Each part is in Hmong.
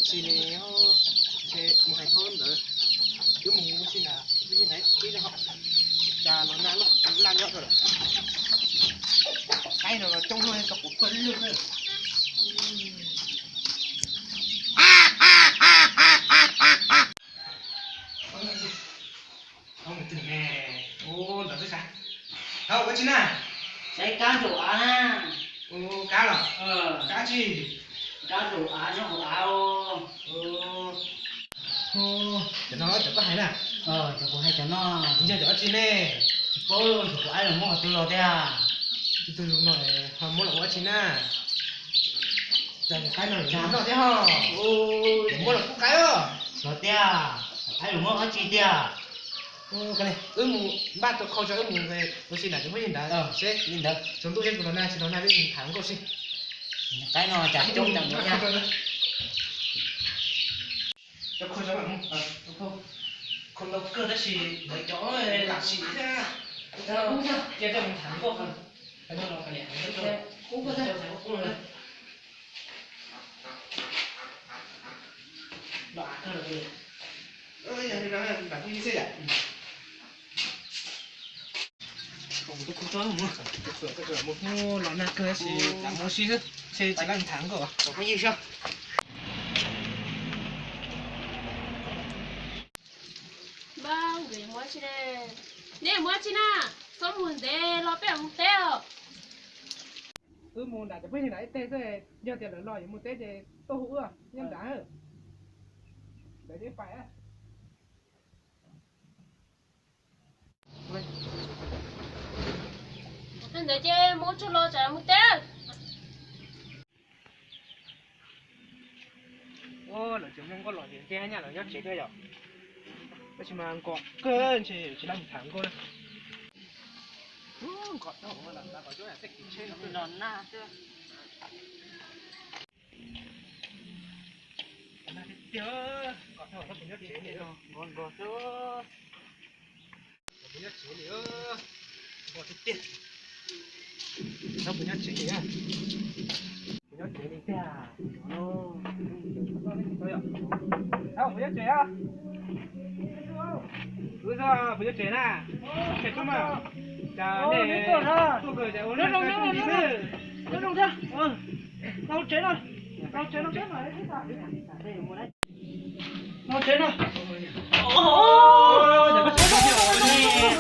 Tsis ne, mus hais thab ntawd, wb mus ua si ntawd, ua si ntawd ib pliag ho, cas los nag loj laj nyob rau lawm. Qaib no los coob luaj tau kuv pawg lug na. Ntawd xwb, thab ua tsi na? Saib kab nraum av na. Kab los? Kab tsi? Kab nraum av nyob hauv av. Cov no cov koj hais na? Cov kuv hais cov no. Yog cov dab tsi ne? Tsis paub, cov kuv aib los muab qhov twg los tiag. Tus lus no ho muab los ua dab tsi na? Cas qaib no los noj thiab ho? Muab los kuj qaib os. Xyov tiag, aib los muab dab tsi tiag. Wb mus npaj tau khau tso wb mus ua si nram cov phooj ywg ntawd seb li ntawd tsaus ntuj seb puas los nag tsis los nag peb mus tham nkauj seb. Qaib no cas coob tag npaum thiab. Khau ntau kawg tab sis lawv cov lam sim thiab, cia coj mus tham nkauj. Los nag kawg tab sis lam mus si xwb, tsis laib tham nkauj. Npawg, nkawd yuav mus dab tsi ne? Neb yuav mus dab tsi na? Txhob mus ntev los peb yuav mus teb os. Wb mus nram cov phooj ywg nram ib teg xwb, yog tias lawv los yuav mus teb ces tuaj hu wb nyob nrad. Lawv pais. Ntawd ces mus tsuag los tsam mus teb. Lawv tseem muaj nkauj los ces ntshe nyaj lawv nyob tsev thiab yom. Tab sis mas nkos kawg ntshe tsis laib mus tham nkauj na. Tiag, nkos tag los puas nyob tsev li, nkos nkos xwb. Puas nyob tsev li, nkos tiag tiag. Puas nyob tsev li, puas nyob tsev li tiag. Puas nyob tsev a? Wb xwb puas nyob tsev na? Ces tub mas, cas nej tuaj kawg ces ua neej kawg li xwb. Nyob zoo thiab. Tau tsev no, tau tsev no. Nyob tsev no.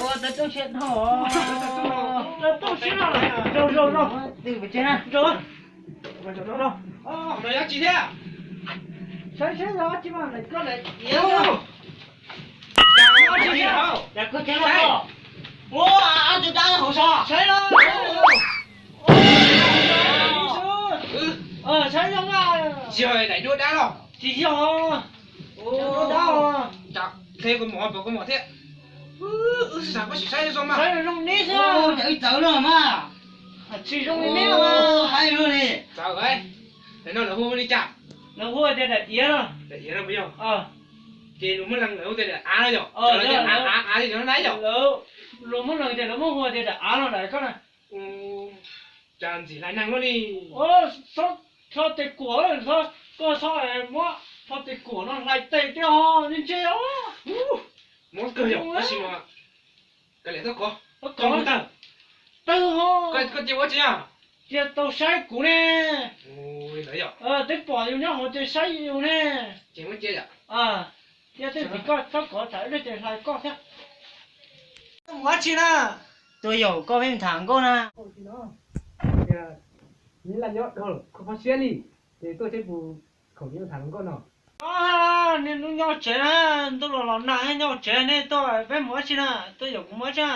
Ua tau tub siab dhau. Tau tub siab no. Zoo zoo zoo. Twb pes tseg na. Zoo. Nyob tsis thiab. Saib saib yog dab tsi mas koj lawm tiag. Cas koj tsev no. Ua, tus dab hauv so. Saib no. Saib zoo na. Yog daim duab dab los? Tsis yog. Dab os. Hle koj mom, pom koj mom thiab. Wb xav koj sim saib zoo mas. Saib zoo neb xwb. Cas wb txawv no mas. Tsis zoo li neb os. Haib luaj li. Txawv, nim no lawv hu li cas? Lawv hu tias daim iav no. Daim iav no puas yog? Ces luag muab lees lawv hu tias daim av no yom? Av av li no na yom? Luag muab lees tias lawv muab hu tias daim av no daim koj na. Cas ntxim hlais neeg luaj li. Txhob, txhob tes kuam, koj txhob muab txhob tes kuam no hlais tes thiab ho, ntse os. Mob kawg yom, tab sis mas kav liam, txhob kov. Tawg ho. Koj cia ua tsi na? Cia tau saib kuv ne. Twb pom yus nyob hauv ces saib yus ne. Ces muab cia yom. Cia tej tim koj txhob kov tsam ib pliag ces hlais koj thiab. Mus dab tsi na? Tuaj yaum koj peb mus tham nkauj na. Neb laj nyob dhau lawm kho siab li, ces tuaj seb puas khoom tham nkauj no. Niaj hnub nyob tsev na, ntuj los los nag nyob tsev, nej tuaj peb mus dab tsi na? Tuaj yaum kuv mus dab tsi na?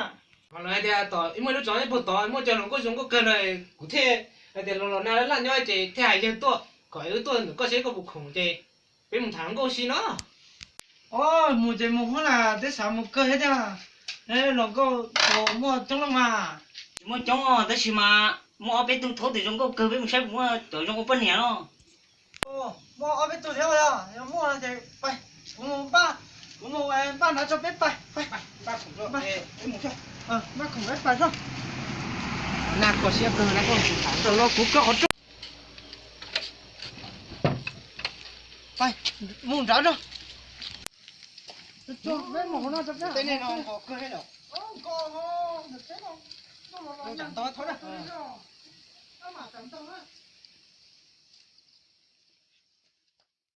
Ho lawv hais tias tom ib muaj ib lub tsov nyob puag tod muaj cov hluas nkauj zoo nkauj kawg no, kuv thiaj hais tias los los nag laj nyob ces thiaj hais yawg tuaj kom wb tuaj ntawm koj seb koj puas khoom ces peb mus tham hluas nkauj si no. Mus ces mus hos, na twb xav mus kawg thiab tiag. Hluas nkauj muaj coob lawm mas. Tsis muaj coob tab sis mas muaj ob peb tug thaub twg zoo nkauj kawg, peb mus saib puas muaj cov zoo ua poj niam no. Muaj ob peb tug thiab, yog muaj ces pais, kuv mus npaj, kuv mus npaj hnav tso peb pais. Npaj khoom peb pais soj. Nag kho siab kawg na, koj mus tham nkauj los kuv koj qhov rooj. Mus nrad no. Tej neeg no nqos kawg li lawm. Mus nrad ntau thab na.